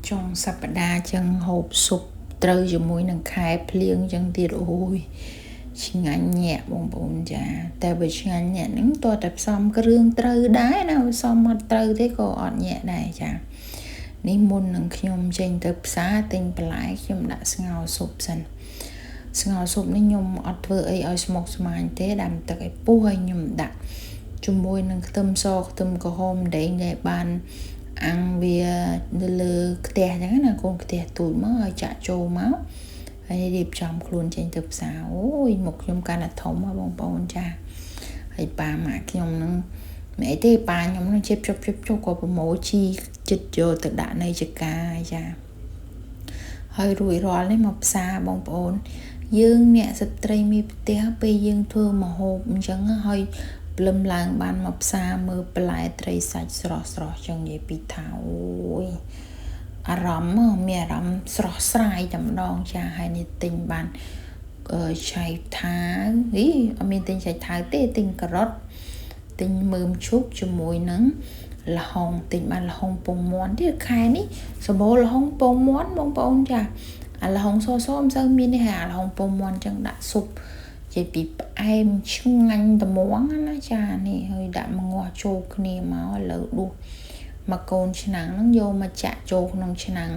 ចុងសប្តាហ៍ចឹងហូបស៊ុបត្រូវជាមួយនឹងខែភ្លៀងចឹងទៀតអូយឆ្ងាញ់ញាក់បងប្អូនចាតែបើឆ្ងាញ់ញាក់ហ្នឹងតើតែផ្សំគ្រឿងត្រូវដែរណាផ្សំអត់ត្រូវទេក៏អត់ញាក់ដែរចានេះមុននឹងខ្ញុំចេញទៅផ្សារទិញបន្លែខ្ញុំដាក់ស្ងោរស៊ុបសិនស្ងោរស៊ុបនេះខ្ញុំអត់ធ្វើអីឲ្យស្មុគស្មាញទេដាំទឹកឲ្យពុះហើយខ្ញុំដាក់ជាមួយនឹងខ្ទឹមសខ្ទឹមក្រហមដែងដែលបានអាំងវានៅលើខ្ទះអញ្ចឹងណាកូនខ្ទះទូចមកឲ្យចាក់ចូលមកហើយរៀបចំខ្លួនចេញទៅផ្សារអូយមុខខ្ញុំកាន់តែធំហ៎បងប្អូនចាហើយប៉ាម៉ាក់ខ្ញុំនឹងមិនអីទេប៉ាខ្ញុំនឹងជិបជប់ជិបជប់ក៏ប្រម៉ូជីចិត្តយកទៅដាក់នៅចកាចាហើយរួចរាល់នេះមកផ្សារបងប្អូនយើងអ្នកស្ត្រីមានផ្ទះពេលយើងធ្វើម្ហូបអញ្ចឹងហើយព្រលឹមឡើងបានមកផ្សារមើលបន្លែត្រីសាច់ស្រស់ស្រស់ចឹងនិយាយពីថាអូយអារម្មណ៍មានអារម្មណ៍ស្រស់ស្រាយតែម្ដងចាហើយនេះទិញបានឆៃថាវអីអត់មានទិញឆៃថាវទេទិញការ៉ុតទិញមើមឈូកជាមួយនឹងល្ហុងទិញបានល្ហុងពងមាន់ទៀតខែនេះសម្បូរល្ហុងពងមាន់បងប្អូនចាអាល្ហុងសសមិនសូវមានទេអាល្ហុងពងមាន់ចឹងដាក់ស៊ុបនិយាយពីផ្អែមឆ្ងាញ់ត្មងណាចានេះហើយដាក់មងាស់ចូលគ្នាមកឥឡូវដួសមកកូនឆ្នាំងហ្នឹងយកមកចាក់ចូលក្នុងឆ្នាំង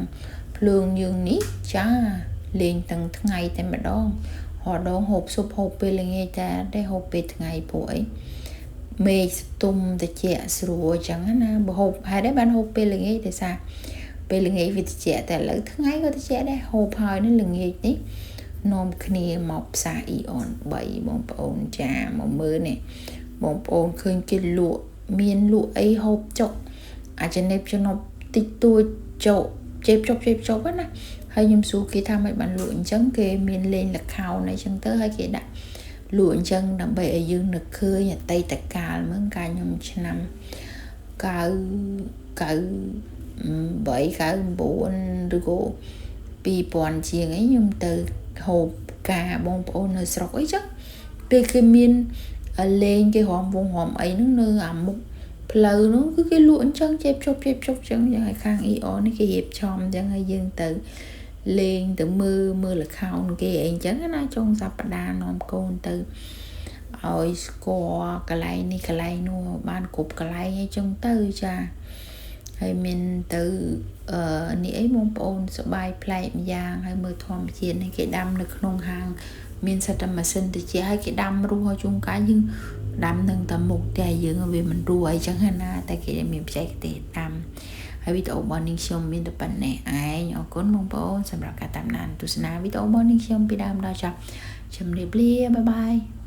ភ្លើងយើងនេះចាលេងទាំងថ្ងៃតែម្ដងរដងហូបស៊ុបហូបពេលល្ងាចតែទេហូបពេលថ្ងៃព្រោះអីមេឃស្ទុំតិចស្រួលចឹងណាបើហូបហេតុអីបានហូបពេលល្ងាចដោយសារពេលល្ងាចវាតិចតែឥឡូវថ្ងៃក៏តិចដែរហូបហើយនេះល្ងាចនេះនាំគ្នាមកផ្សារអ៊ីអន3បងប្អូនចាមកមើលនេះបងប្អូនឃើញគេលក់មានលក់អីហូបចុកអាចនេបចំណប់តិចតួចចុកជេបចុកជេបចុកណាហើយខ្ញុំសួរគេថាមិនបានលក់អញ្ចឹងគេមានលេងល្ខោនអីចឹងទៅហើយគេដាក់លក់អញ្ចឹងដើម្បីឲ្យយើងនឹកឃើញអតីតកាលមើលកាលខ្ញុំឆ្នាំ9 98 99ឬក៏2000ជាងអីខ្ញុំទៅហូបការបងប្អូននៅស្រុកអីចឹងពេលគេមានលេងគេរំវងរំអីហ្នឹងនៅអាមុខផ្លូវនោះគឺគេលក់អញ្ចឹងជេបជប់ជេបជប់ចឹងយ៉ាងឲ្យខាង EO នេះគេរៀបចំអញ្ចឹងឲ្យយើងទៅលេងទៅមើលមើលល្ខោនគេអីអញ្ចឹងណាចុងសប្តាហ៍នាំកូនទៅឲ្យស្គាល់កន្លែងនេះកន្លែងនោះបានគ្រប់កន្លែងអីចឹងទៅចាហើយមានទៅនេះអីបងប្អូនសបាយប្លែកម្យ៉ាងហើយមើលធម្មជាតិនេះគេដាំនៅក្នុងហាងមានសិតតែម៉ាស៊ីនតិចហើយគេដាំរស់ឲ្យជួនកាលយើងដាំនឹងតែមុខតែយើងវាមិនរស់អីចឹងណាតែគេមានបច្ចេកទេសដាំហើយវីដេអូរបស់នាងខ្ញុំមានតែប៉ុណ្ណេះឯងអរគុណបងប្អូនសម្រាប់ការតាមដានទស្សនាវីដេអូរបស់នាងខ្ញុំពីដើមដល់ចប់ជំរាបលាបាយបាយ។